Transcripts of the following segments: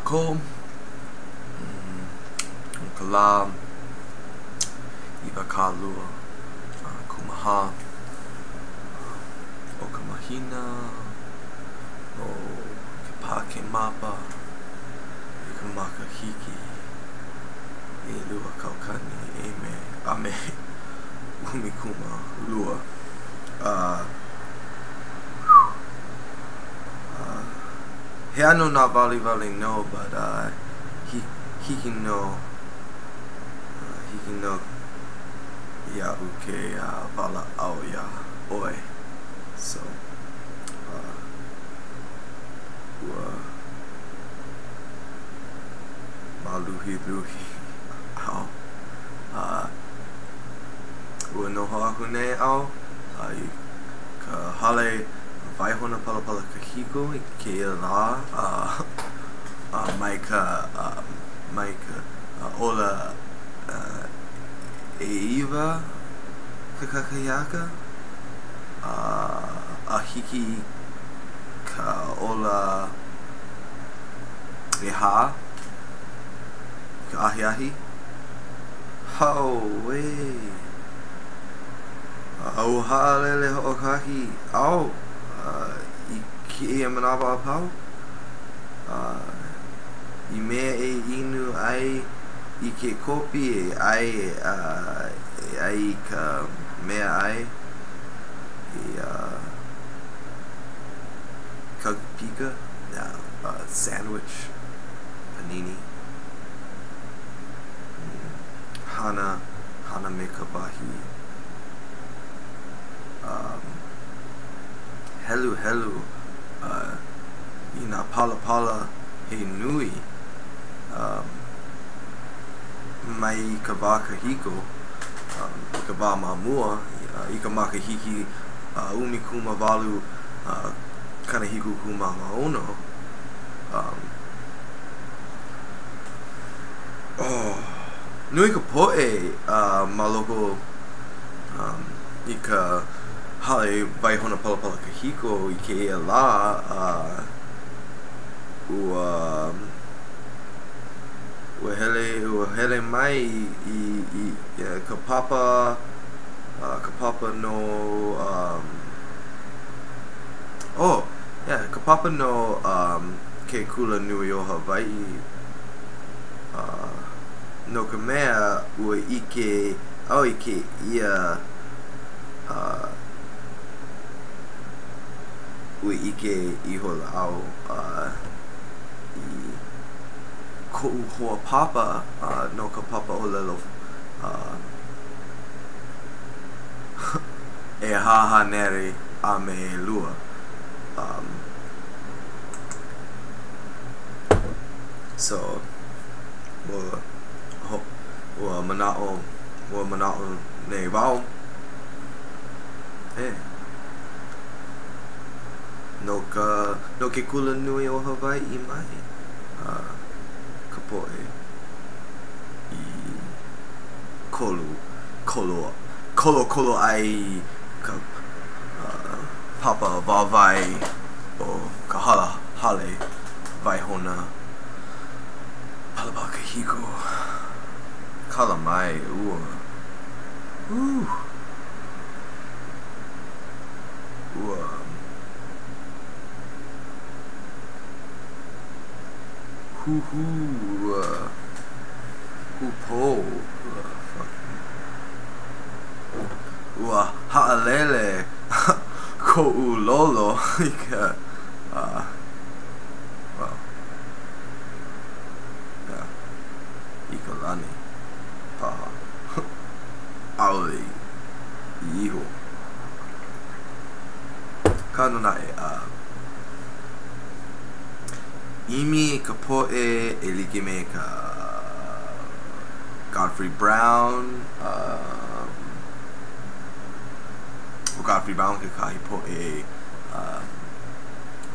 kākou ʻO ka lā 20 kūmāhā o ka mahina ʻo ke Pākēmapa i ka makahiki 2000 e me a me 12. Uh, uh, he ʻano nāwaliwali nō, but uh, hiki nō, uh, hiki nō iaʻu ke uh, walaʻau iā ʻoe. So, uh, ua māluhiluhi au. Uh, ua noho aku nei au uh, i ka hale waihona palapala kahiko i kēia lā uh, uh, mai ka uh, mai ka uh, ʻola uh, ʻeiwa kakahiaka uh, a hiki i ka ʻola ʻehā i ka ahiahi. Auē! A ua haʻalele hoʻokahi au i kēia manawa a pau i mea e inu ai i ke kopi e ʻai e ʻai i ka meaʻai i kakapika, sandwich, panini. Hana, hana me ka wahi um, heluhelu uh, i nā palapala he nui um, mai ka wā kahiko, um, i ka wā ma mua, i ka makahiki uh, 18 uh, 76. Um, oh, nui ka poʻe uh, ma loko um, i ka hale waihona palapala kahiko i kēia lā, uh, ua ua hele ua hele mai i, i, i ka papa uh, ka papa no um, oh yeah, ka papa no um, ke kula nui o Hawaiʻi uh, no ka mea ua ʻike au i kēia uh, ua ʻike ihola au uh, i koʻu hoa papa uh, no ka papa ʻōlelo uh, ʻehā haneri a me ʻelua. Um, so, ua, ho, ua manaʻo, ua manaʻo nei wau, e, no ka, no ke kula nui o Hawaiʻi mai uh, ka poʻe i kolu, kolo, kolokolo ai i ka uh, papa wāwae o ka hala, hale waihona palapala kahiko. Kala mai, ua. Uh. Ua. Huhū. Ua. Hūpō. Ua. Ua haʻalele koʻu lolo i ka uh, well, yeah, i ka lani paha. ʻAʻole i iho. Akā nō naʻe, uh, ʻimi ka poʻe e like me ka Godfrey Brown, um, ʻo Godfrey Brown kekahi poʻe uh,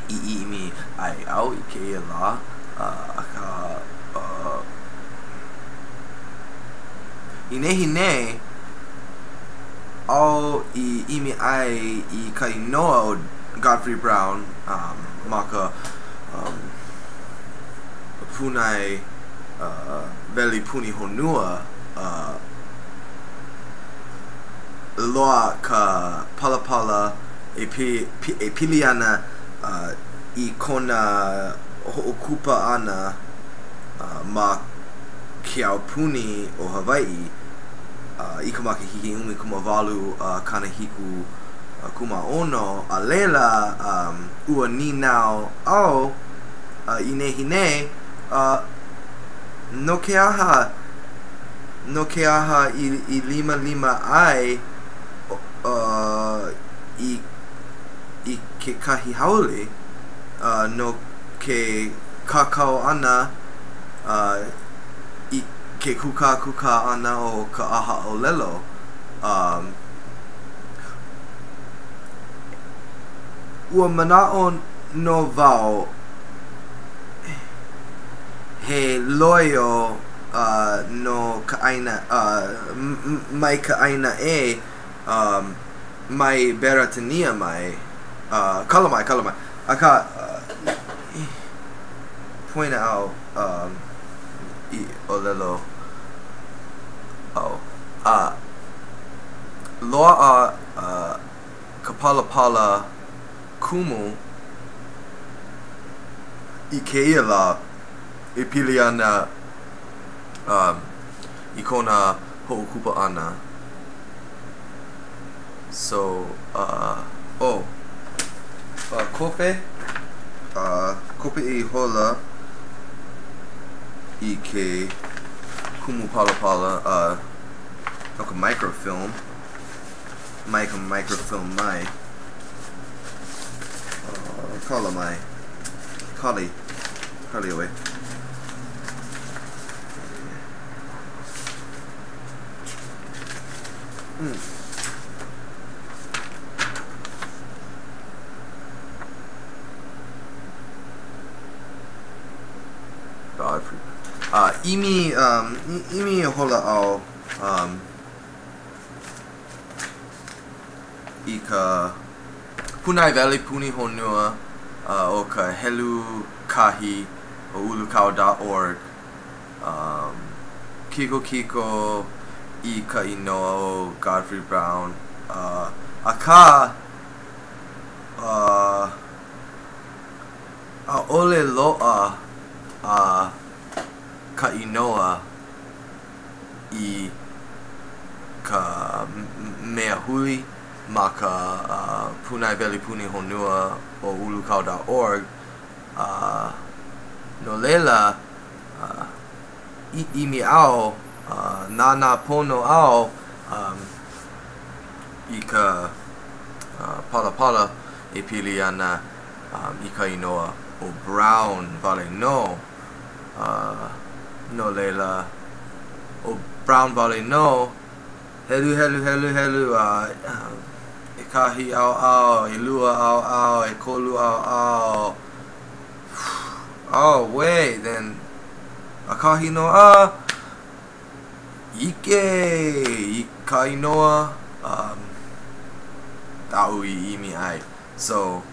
i ʻimi ai au i kēia lā, uh, akā, uh, i nehinei, au i ʻimi ai i ka inoa o Godfrey Brown um, ma ka um, pūnae weli puni honua, loaʻa ka palapala e e pili ana i kona hoʻokupa ʻana ma ke aupuni o Hawaiʻi i ka makahiki 18 76, a laila ua nīnau au i nehinei, no ke aha, no ke aha i limalima ai i i kekahi haole no ke kākau ʻana i ke kūkākūkā ʻana o ka ʻahaʻōlelo. Ua manaʻo nō wau he loio no ka ʻāina mai ka ʻāina ʻē mai Beretania mai, kala mai, kala mai, akā poina au i ʻōlelo au. A loaʻa ka palapala kumu i kēia lā e pili ana i kona hoʻokupa ʻana. So, uh, oh, kope, kope ihola i ke kumu palapala no ka microfilm, mai ka microfilm mai. Kala mai. Kali. Kali ʻoe. Mm. Godfrey. ʻImi, um, ʻImi ihola au um, i ka pūnaewele puni honua uh, o ka helu kahi o ulukau dot org. Um, kikokiko i ka inoa o Godfrey Brown. Uh, akā, uh, ʻaʻole loaʻa uh, ka inoa i ka mea huli ma ka uh, pūnaewele puni honua o ulukau dot org. Uh, no laila, uh, ʻimi au, uh, nānā pono au um, i ka uh, palapala e pili ana um, i ka inoa ʻo Brown wale nō. Uh, no laila, ʻo Brown wale nō, helu, helu, helu, helu, a uh, ʻekahi ʻaoʻao, ʻelua ʻaoʻao, ʻekolu ʻaoʻao, oh, wait, then, ʻakahi nō a ʻike i ka inoa um, aʻu i ʻimi ai. So,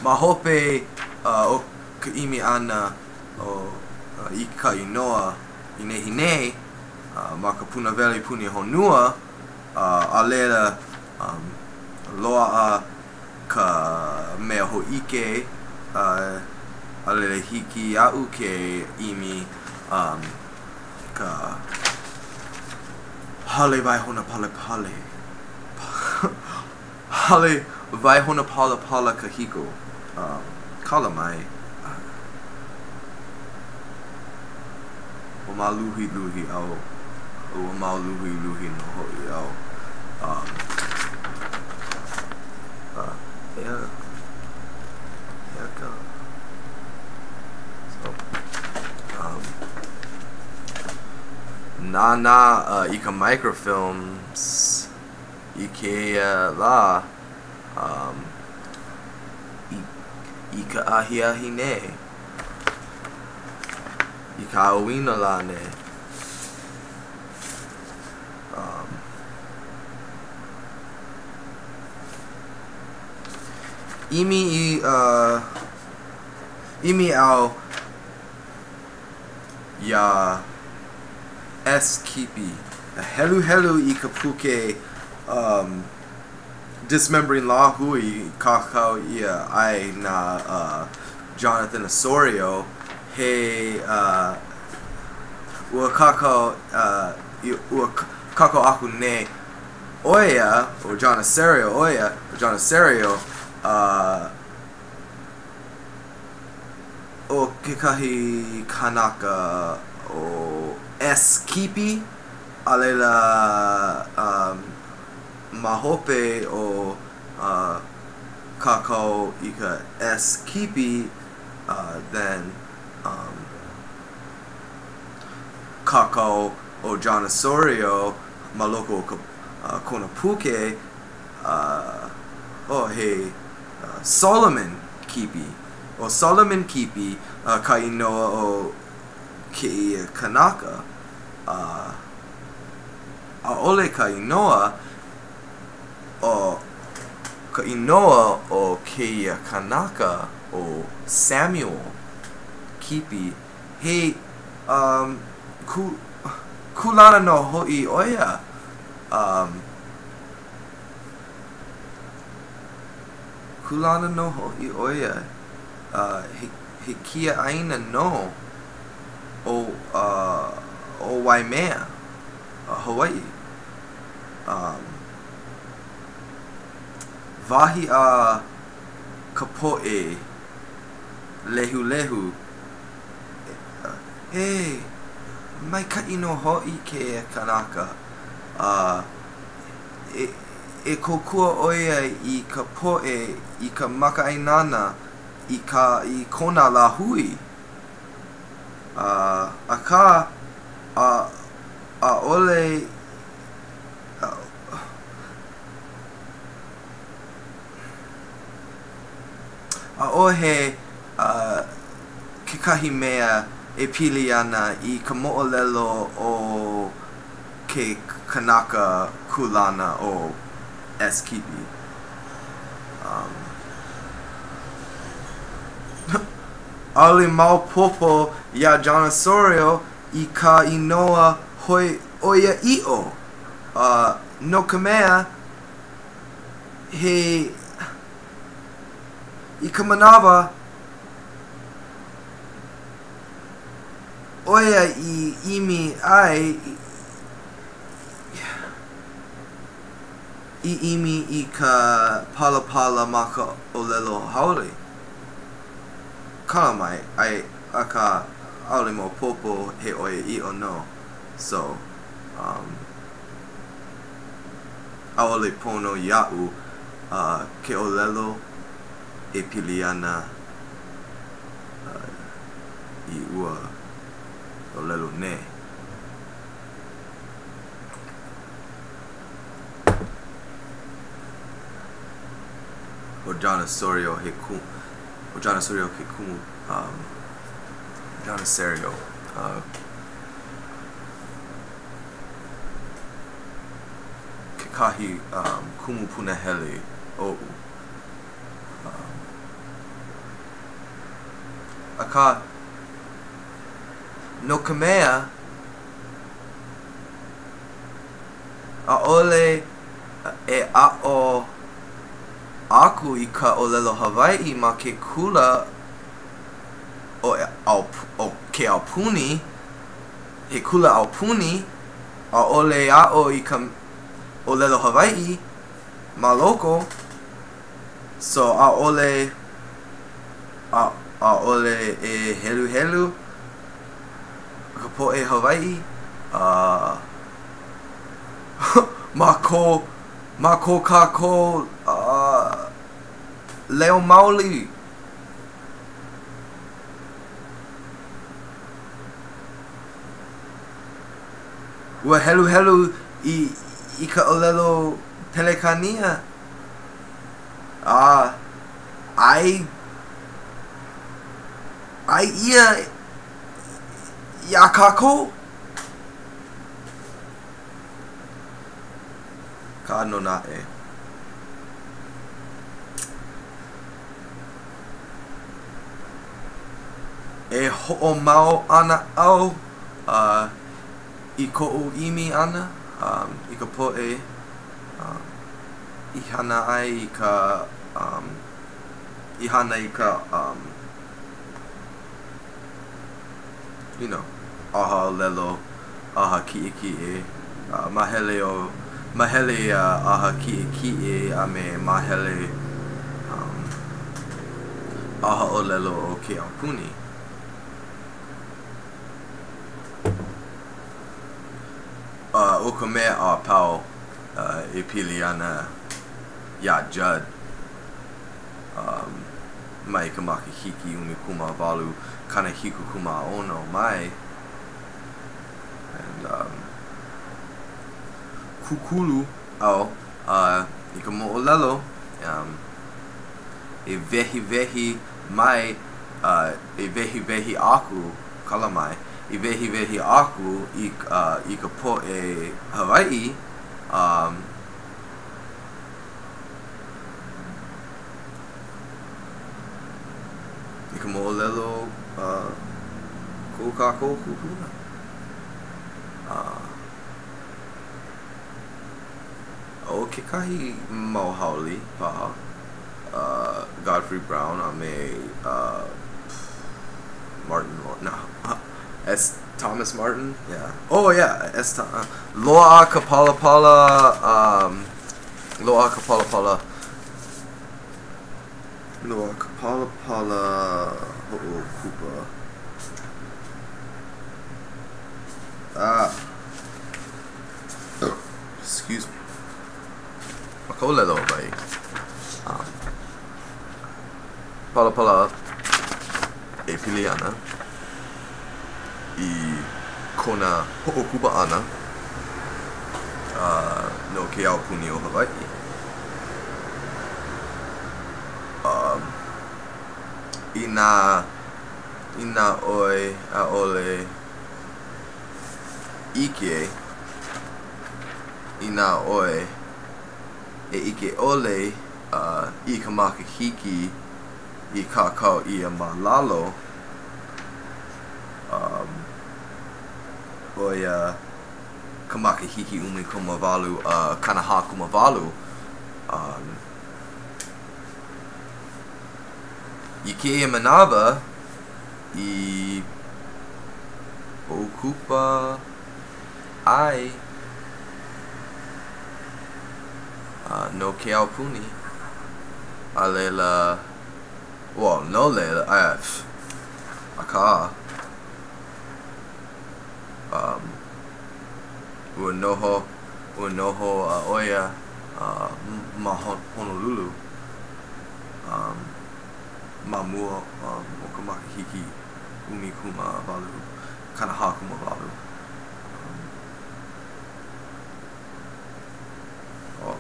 ma hope uh, o ka ʻimi ʻana o, uh, i ka inoa i nehinei uh, ma ka pūnaewele puni honua, uh, a laila um, loaʻa ka mea hōʻike uh, a laila hiki iaʻu ke ʻimi um, ka hale waihona palepale hale waihona palapala kahiko um, kala mai ua māluhiluhi au ua māluhiluhi nō hoʻi au um, uh, ea, ea ka so, um, nānā uh, i ka microfilms i kēia lā um, i, i ka ahiahi nei, i ka ʻauinalā nei. Um, ʻimi i, uh, ʻimi au iā S. Kipi. Heluhelu i ka puke um, Dismembering Lāhui i kākau ʻia ai na uh, Jonathan Osorio, he uh, ua kākau uh, ua kākau aku nei ʻo ia, ʻo Jon Osorio, ʻo ia, ʻo Jon Osorio, uh, ʻo kekahi kanaka ʻo S. Kipi, a laila um, ma hope o uh, kākau i ka S. Kipi, uh, then um, kākau ʻo Jon Osorio ma loko o ka, uh, kona puke, uh, oh, he uh, Solomon Kipi. ʻO Solomon Kipi uh, ka inoa o kēia kanaka. Uh, ʻaʻole ka inoa o ka inoa o kēia kanaka ʻo Samuel Kipi, he um, kū, kūlana nō hoʻi ʻo ia. Um, kūlana nō hoʻi ʻo ia. Uh, he, he kiaʻāina nō o, uh, o Waimea, uh, Hawaiʻi. Um, wahi a ka poʻe lehulehu, He maikaʻi nō hoʻi kēia kanaka. Uh, e, e kōkua ʻo ia i ka poʻe i ka makaʻāinana i ka i kona lāhui. Uh, akā, a, ʻaʻole ʻAʻohe uh, kekahi mea e pili ana i ka moʻolelo o ke kanaka kūlana ʻo S. Kipi. Um, ʻaʻole maopopo iā Jon Osorio i ka inoa hoi ʻoiaʻiʻo, uh, no ka mea, he i ka manawa ʻo ia i ʻimi ai i ʻimi i ka palapala ma ka ʻōlelo haole. Kala mai, ai, akā, ʻaʻole maopopo he ʻoiaʻiʻo nō. So, um, ʻaʻole pono iaʻu uh, ke ʻōlelo e pili ana uh, i ua ʻōlelo nei. ʻO Jon Osorio he ku ʻo Jon Osorio ke kumu um, Jon Osorio uh, kekahi um, kumu punahele oʻu. Um, akā, no ka mea, ʻaʻole e aʻo aku i ka ʻōlelo Hawaiʻi ma ke kula o, o ke aupuni, he kula aupuni, ʻaʻole aʻo i ka ʻōlelo Hawaiʻi ma loko, so ʻaʻole a, ʻaʻole e heluhelu ka poʻe Hawaiʻi uh, ma ko ma ko kākou uh, leo maoli. Ua heluhelu i, i ka ʻōlelo Pelekānia, a ʻae, ʻae ʻia iā kākou. Akā nō naʻe. E hoʻomau ana au. I koʻu ʻimi ʻana i ka poʻe i hana ai i ka i hana i ka you know, ʻahaʻōlelo, ʻaha kiʻekiʻe, mahele o mahele ia ʻaha kiʻekiʻe a me mahele ʻahaʻōlelo o ke aupuni. ʻO ka mea a pau e pili ana iā Judd mai ka makahiki 1876 mai and kūkulu au i ka moʻolelo e wehewehe mai e wehewehe aku kala mai e wehewehe aku i i ka poʻe Hawaiʻi i ka moʻolelo a ko kākou kūpuna. ʻO kekahi mau haole paha, Godfrey Brown a me Martin no S. Thomas Martin? Yeah. Oh yeah! S. Loaʻa ka palapala loaʻa ka palapala loaʻa ka palapala hoʻokupa. Ah. Excuse me. Ma ka ʻōlelo Hawaiʻi, palapala e pili ana i kona hoʻokupa ʻana no ke aupuni o Hawaiʻi. Inā, inā ʻoe ʻaʻole ʻike, inā ʻoe e ʻike ʻole i ka makahiki i kākau ʻia ma lalo, ʻo ia ka makahiki 18 48. I kēia manawa, i hoʻokupa ai no ke aupuni, a laila, well, no laila, akā, ua noho, ua noho ʻo ia ma Honolulu ma mua o ka makahiki 18 48. Oh.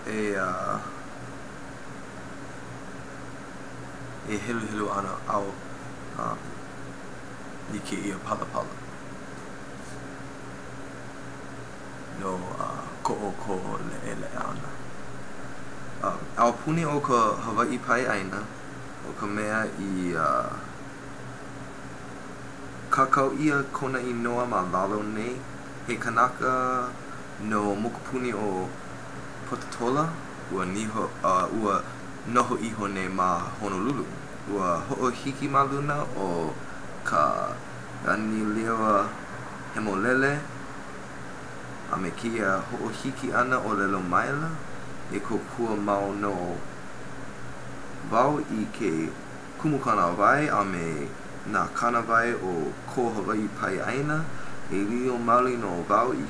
E, uh, e heluhelu ana au um, i kēia palapala no uh, ko ʻoukou leʻaleʻa ʻana. Um, aupuni o ka Hawaiʻi pae ʻāina, ʻo ka mea i uh, kākau ʻia kona inoa ma lalo nei, he kanaka no mokupuni ʻo Pototola, ua niho, uh, ua noho iho nei ma Honolulu. Ua hoʻohiki ma luna o ka Kaniliwa Hemolele a me kēia hoʻohiki ʻana ʻōlelo maila, e kōkua mau nō wau i ke kumukānāwai a me nā kānāwai o ko Hawaiʻi pae ʻāina, e lilo maoli nō wau i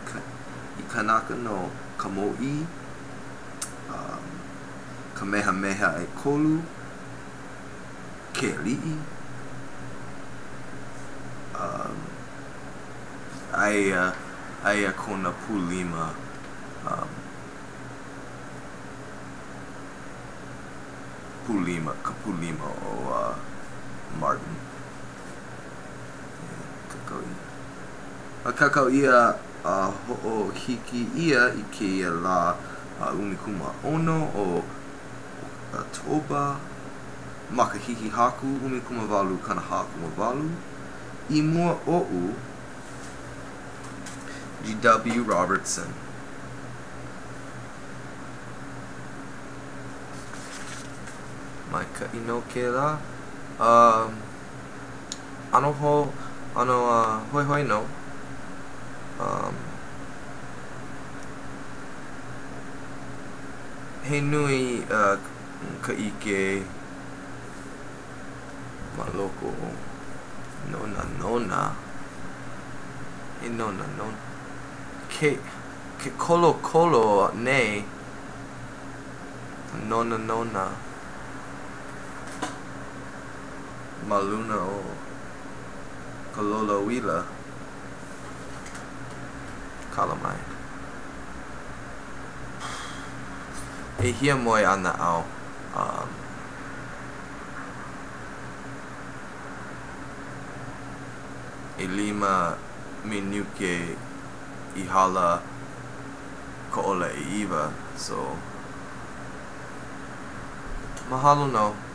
i kanaka no ka mōʻī, um, Kamehameha ʻEkolu, ke aliʻi, um, aia, aia kona pūlima, um, pūlima, ka pūlima o uh, Martin. Kākau ʻia. A kākau ʻia a hoʻohiki ʻia i kēia lā 16 o ʻOktoba. Makahiki haku 1848, i mua oʻu, GW Robertson. Maikaʻi nō kēlā. Um, ʻano ho, ʻano uh, hoihoi nō. Um, he nui uh, ka ʻike ma loko o Nona Nona. He nona nona. Ke, ke kolokolo nei nona nona ma luna o ka lola uila. Kala mai. E hiamoe ana au. Um, ʻelima minuke i hala ka ʻole ʻeiwa, so mahalo nō.